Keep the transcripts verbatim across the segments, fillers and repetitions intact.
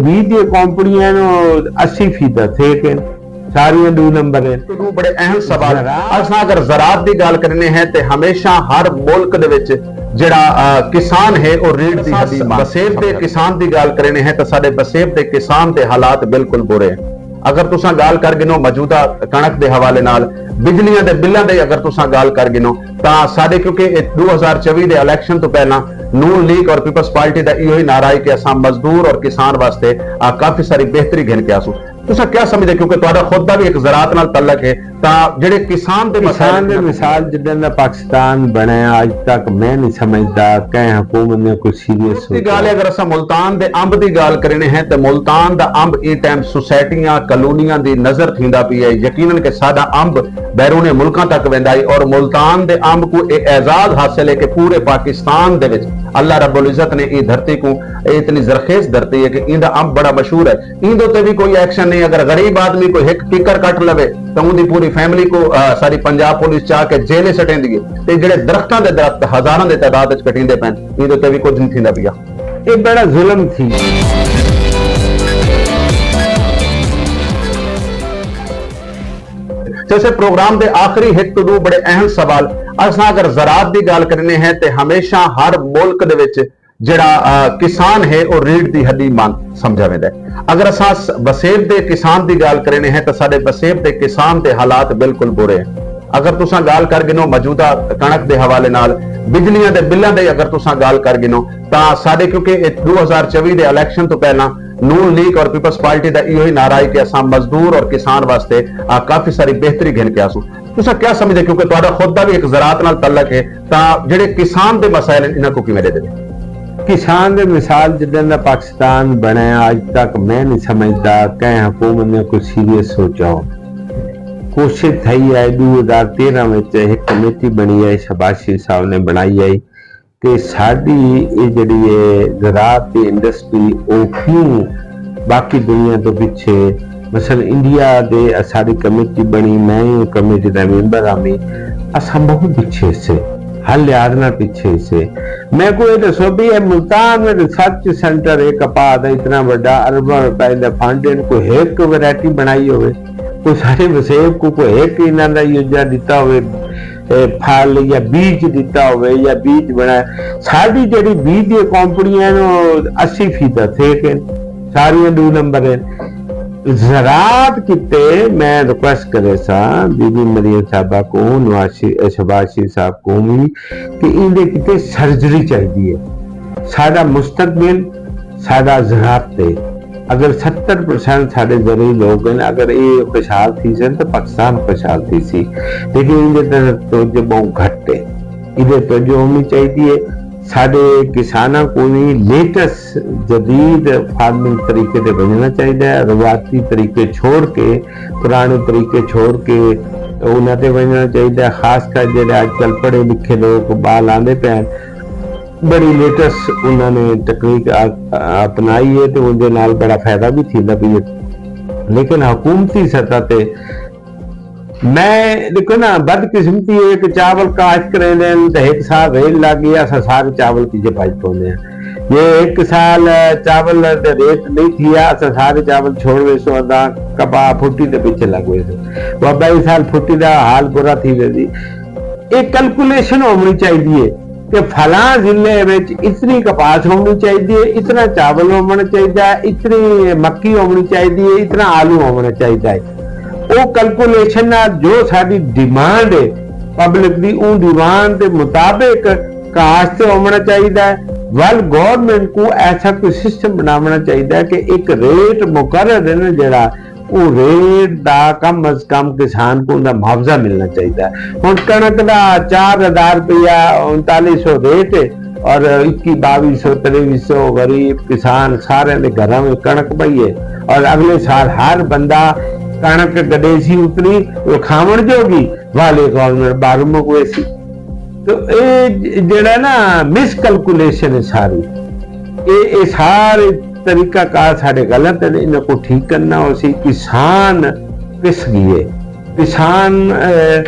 وی دیاں کمپنیاں ہن، او اسی فیصد فیک ہن، ساریاں ݙو نمبر ہن۔ ݙو بڑے اہم سوال۔ اساں اگر زراعت دی ڳالھ کریندے ہیں تے ہمیشہ ہر ملک دے وچ جیڑھا کسان ہے او ریڑھ دی ہݙی ماں۔ وسیب دے کسان دی ڳالھ کریندے ہیں تے ساݙے وسیب دے کسان دے حالات بالکل برے ہیں۔ اگر تساں ڳالھ کر گھنو موجودہ کݨک دے حوالے نال، بجلیاں دے بلاں دے اگر تساں ڳالھ کر گھنو تاں ساݙے، کیونکہ ݙو ہزار چوی دے الیکشن توں پہلاں نون لیگ اور پیپلز پارٹی دا ایہو ہی نعرہ ہئی کہ اساں مزدور اور کسان واسطے کافی ساری بہتری گھن کے آسوں۔ تساں کیا سمجھدے، کیونکہ تہاݙا خود دا وی ہک زراعت نال تعلق ہے، تاں جیڑھے کسان دے مسائل کسان دے مثال جݙݨ دا پاکستان بݨیا اڄ تک میں نی سمجھدا کہیں حکومت نے کوئی سیریس دی ڳالھ ہے۔ اگر اساں ملتان دے امب دی ڳالھ کریندے ہیں تے ملتان دا امب ایں ٹائم سوسائٹیاں، کالونیاں دی نظر تھیندا پیا ہے۔ یقینا کہ ساݙا امب بیرون ملکاں تک ویندا ہے اور ملتان دے امب کوں اے اعزاز حاصل ہے کہ پورے پاکستان دے وچ اللہ رب العزت نے ایں دھرتی کوں، اے اتنی زرخیز دھرتی ہے کہ ایندا امب بڑا مشہور ہے۔ ایندے اتے وی کوئی ایکشن نئیں۔ اگر غریب آدمی کوئی ہک ککڑ کٹ لوے تاں اوندی پوری فیملی کوں ساری پنجاب پولیس چا کے جیل اچ سٹیندی ہے تے جیڑھے درختاں دے درخت ہزاراں دی تعداد اچ کٹیندے پئن، ایندے اتے وی کجھ نئیں تھیندا پیا۔ اے بڑا ظلم تھی۔ تے اسے پروگرام دے آخری ہک توں ݙو بڑے اہم سوال۔ اساں اگر زراعت دی ڳالھ کریندے ہیں تے ہمیشہ ہر ملک دے وچ جیڑھا کسان ہے او ریڑھ دی ہݙی مان سمجھا ویندا ہے۔ اگر اساں وسیب دے کسان دی ڳالھ کریندے ہیں تاں ساݙے وسیب دے کسان دے حالات بالکل برے ہیں۔ اگر تساں ڳالھ کر گھنو موجودہ کݨک دے حوالے نال، بجلیاں دے بلاں دے اگر تساں ڳالھ کر گھنو تاں ساݙے، کیونکہ ݙو ہزار چوی دے الیکشن توں پہلاں نون لیگ اور پیپلز پارٹی دا ایہو ہی نعرہ ہئی کہ اساں مزدور اور کسان واسطے کافی ساری بہتری گھن کے آسوں۔ تساں کیا سمجھدے، کیونکہ تہاݙا خود دا وی ہک زراعت نال تعلق ہے، تاں جیڑھے کسان دے مسائل ہن انہاں کوں کیویں ݙیہدے وے؟ کسان دے مثال جݙݨ دا پاکستان بݨیا اڄ تک میں نی سمجھدا کہیں حکومت نے کوئی سیریس سوچا ہو۔ کوشش تھئی ہے، ݙو ہزار تیرھاں وچ ہک کمیٹی بݨی ہے، شہباز شریف صاحب نے بݨائی ہے کہ ساݙی اے جیڑھی اے زراعت دی انڈسٹری او کیوں باقی دنیا توں پچھے؟ مثلا انڈیا دے ساݙی کمیٹی بݨی، میں اوں کمیٹی دا ممبر ہامی، اساں بہت پچھے سے، ہر لحاظ نال پچھے سے۔ میکوں اے ݙسو بھئی اے ملتان وچ ریسرچ سینٹر اے کپاہ دا اتنا وݙا، ارباں روپے دا فنڈ ہن، کوئی ہک ورائٹی بݨائی ہووے، کوئی ساݙے وسیب کوں کوئی ہک انہاں دا یوجنا ݙتا ہووے، پھل یا بیج ݙتا ہووے یا بیج بݨایا۔ ساݙی جیڑھی بیج دیاں کمپنیاں ہن او اسی فیصد فیک ہن، ساریاں ݙو نمبر ہن۔ زراعت کیتے میں ریکویسٹ کریساں بی بی مریم صاحبہ کوں، نواز شریف، شہباز شریف صاحب کوں وی کہ ایندے کیتے سرجری چاہیدی ہے۔ ساݙا مستقبل ساݙا زراعت تے۔ اگر ستر پرسینٹ ساݙے زرعی لوک ہن، اگر اے خوشحال تھیسن تاں پاکستان خوشحال تھیسی، لیکن ایندے طرف توجہ ٻہوں گھٹ ہے۔ ایندے توجہ ہووݨی چاہیدی ہے۔ ساݙے کساناں کوں وی لیٹسٹ جدید فارمنگ طریقے تے ونڄݨا چاہیدا ہے، روایتی طریقے چھوڑ کے، پراݨے طریقے چھوڑ کے انہاں تے ونڄݨا چاہیدا ہے۔ خاص کر جیڑھے اڄ کل پڑھے لکھے لوک ٻال آندے پئے ہن، بڑی لیٹسٹ انہاں نے تکنیک اپنائی ہے تے اوندے نال بڑا فائدہ بھی تھیندا پئی ہے۔ لیکن حکومتی سطح تے میں ݙیکھو نا، بدقسمتی ہے کہ چاول کاشت کریندے ہن تے ہک سال ریٹ لڳ ڳیا، اساں سارے چاول پیچھے بھڄ پوندے ہیں۔ جے ہک سال چاول دے ریٹ نہیں تھیا، اساں سارے چاول چھوڑ ویسوں، اساں کپاہ پھٹی دے پیچھے لڳ ویسوں، وہ ٻئی سال پھٹی دا حال برا تھی ویسی۔ ایک کیلکولیشن ہووݨی چاہیدی ہے کہ فلاں ضلع وچ اتنی کپاس ہووݨی چاہیدی ہے، اتنا چاول ہووݨا چاہیدا ہے، اتنی مکی ہووݨی چاہیدی ہے، اتنا آلو ہووݨا چاہیدا ہے۔ او کیلکولیشن نال جو ساݙی ڈیمانڈ ہے پبلک دی، اوں ڈیمانڈ دے مطابق کاشت ہووݨا چاہیدا ہے۔ ول گورنمنٹ کوں ایسا کوئی سسٹم بݨاوݨا چاہیدا ہے کہ ایک ریٹ مقرر ہے نا جیڑھا، او ریٹ دا کم از کم کسان کوں دا معاوضہ ملنا چاہیدا ہے۔ ہݨ کݨک دا چار ہزار روپیہ، انتالیس سو ریٹ ہے اور اکی، ٻاوی سو، تریوی سو غریب کسان سارے دے گھراں وچ کݨک پئی ہے اور اڳلے سال ہر بندہ کݨک گݙیسی اتنی او کھاوݨ جوڳی، والے گورنمنٹ ٻاہروں منگویسی۔ تو اے جیڑھا نا مس کیلکولیشن ہے ساری، اے، اے سارے طریقہ کار ساݙے غلط ہن، انہاں کوں ٹھیک کرݨا ہوسی۔ کسان پس ڳئے، کسان، اے،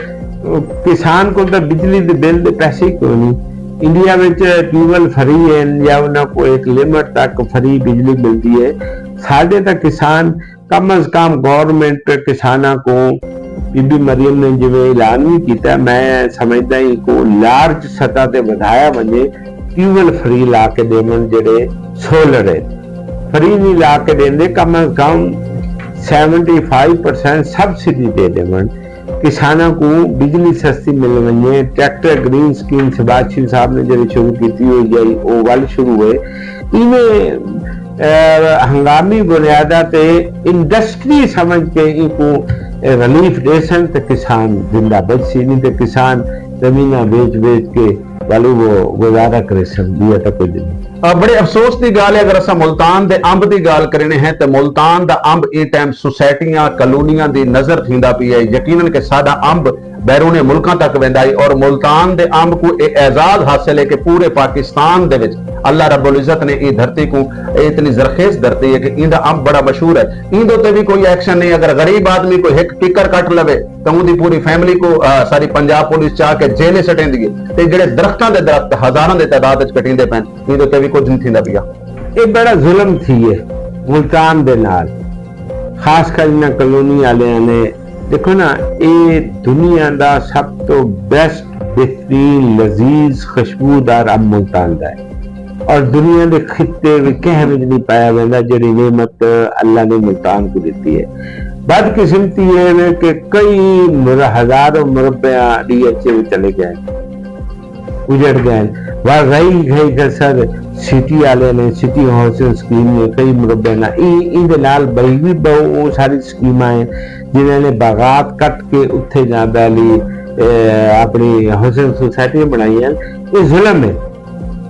کسان کوں تاں بجلی دے بل دے پیسے ہی کوئی نہیں۔ انڈیا وچ ٹیوب ویل فری ہن یا انہاں کوں ہک لمٹ تک فری بجلی ملدی ہے۔ ساڈے تاں کسان کم از کم گورنمنٹ کساناں کوں، بی بی مریم نے جیویں اعلان وی کیتا، میں سمجھدا ایں کوں لارج سطح تے ودھایا ونجے، ٹیوب ویل فری لا کے ڈیون، جڑے سولر ہے فری نہیں لا کے ڈیندے، کم از کم سیونٹی فائیو پرسینٹ سبسڈی تے ڈیون۔ کساناں کوں بجلی سستی مل ونجے، ٹریکٹر، گرین سکیم شہباز شریف صاحب نے جڑی شروع کیتی ہوئی ہے، او ول شروع ہوئے۔ ایویں، اے، ہنگامی بنیاداں تے انڈسٹری سمجھ کے اینکوں، اے، ریلیف ڈیسن تے کسان زندہ بچسی، نہیں تے کسان زمیناں بیچ بیچ کے ول اوہو گزارا کریسن، ٻیا تاں کجھ نہیں۔ آ، بڑے افسوس دی ڳالھ ہے، اگر اساں ملتان دے امب دی ڳالھ کرینے ہیں تے ملتان دا امب ایں ٹائم سوسائٹیاں، کالونیاں دی نظر تھیندا پیا ہے۔ یقیناً کہ ساݙا امب بیرون ملکاں تک ویندا ہے اور ملتان دے امب کوں اے اعزاز حاصل ہے کہ پورے پاکستان دے وچ اللہ رب العزت نے ایں دھرتی کوں، اے اتنی زرخیز دھرتی ہے کہ ایندا امب بڑا مشہور ہے۔ ایندے تے وی کوئی ایکشن نہیں۔ اگر غریب آدمی کوئی ہک ککڑ کٹ لوے تاں اوندی پوری فیملی کوں، آ، ساری پنجاب پولیس چا کے جیلے سٹیندی ہے۔ تے جڑے درختاں دے درخت ہزاراں دے تعداد وچ کٹیندے پئن، ایندے تے وی کجھ نہیں تھیندا پیا۔ اے بڑا ظلم تھی ہے ملتان دے نال، خاص کر انہاں کالونی آلیاں نے۔ دیکھو نا، اے دنیا دا سب تو بیسٹ، بہترین، لذیذ، خوشبودار امب ملتان دا ہے، اور دنیا دے خطے وی کہیں وچ نہیں پایا ویندا، جڑی نعمت اللہ نے ملتان کو دیتی ہے۔ بدقسمتی یہ ہے کہ کئی مر-، ہزاروں مربع ڈی ایچ اے چلے گئے، اجڑ گئے۔ وا رہی گئی کسر سٹی والے نے، سٹی ہاؤسنگ سکیم نے کئی مربع نہ، ای، ای دے نال بئی وی بہو، او ساری سکیماں ہیں جنہاں نے باغات کٹ کے اتھے جاں پہلی، اے، اپنی ہاؤسنگ سوسائٹیاں بنائی ہیں۔ یہ ظلم ہے،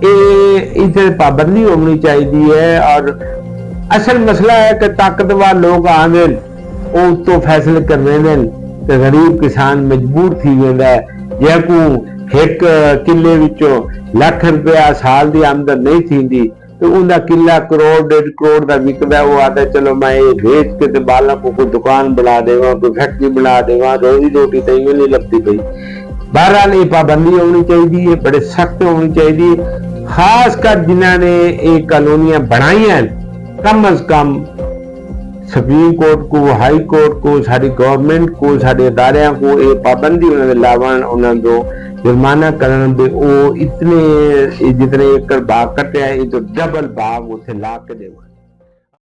اے، اتھے پابندی ہونی چاہیے ہے۔ اور اصل مسئلہ ہے کہ طاقتور لوگ آندے، او اتوں فیصلے کرویندن تے غریب کسان مجبور تھی ویندا ہے، جیکوں ہک قلعے وچوں لکھ روپیہ سال دی آمدن نہیں تھیندی، تے اوندا قلعہ کروڑ، ڈیڑھ کروڑ دا وکدا ہے، او آہدا، "چلو، میں اے ویچ کے تے ٻالاں کوں کوئی دکان بݨا ݙیواں، کوئی فیکٹری بݨا ݙیواں، روزی روٹی تاں ایویں نہیں لبھدی پئی۔" بہرحال، اے پابندی ہونی چاہیے ہے، بڑے سخت ہونی چاہیے ہے۔ خاص کر جنہاں نے اے کالونیاں بݨائیاں ہن، کم از کم سپریم کورٹ کو، ہائی کورٹ کو، ساݙی گورنمنٹ کو، ساݙے اداریاں کو اے پابندی انہاں دے لاوݨ، انہاں دو جرمانہ کرݨ دے، او اتنے، اے جتنے ایکڑ باغ کٹیا ہے، اے تو ڈبل باغ اتھے لا کے ݙیوݨ۔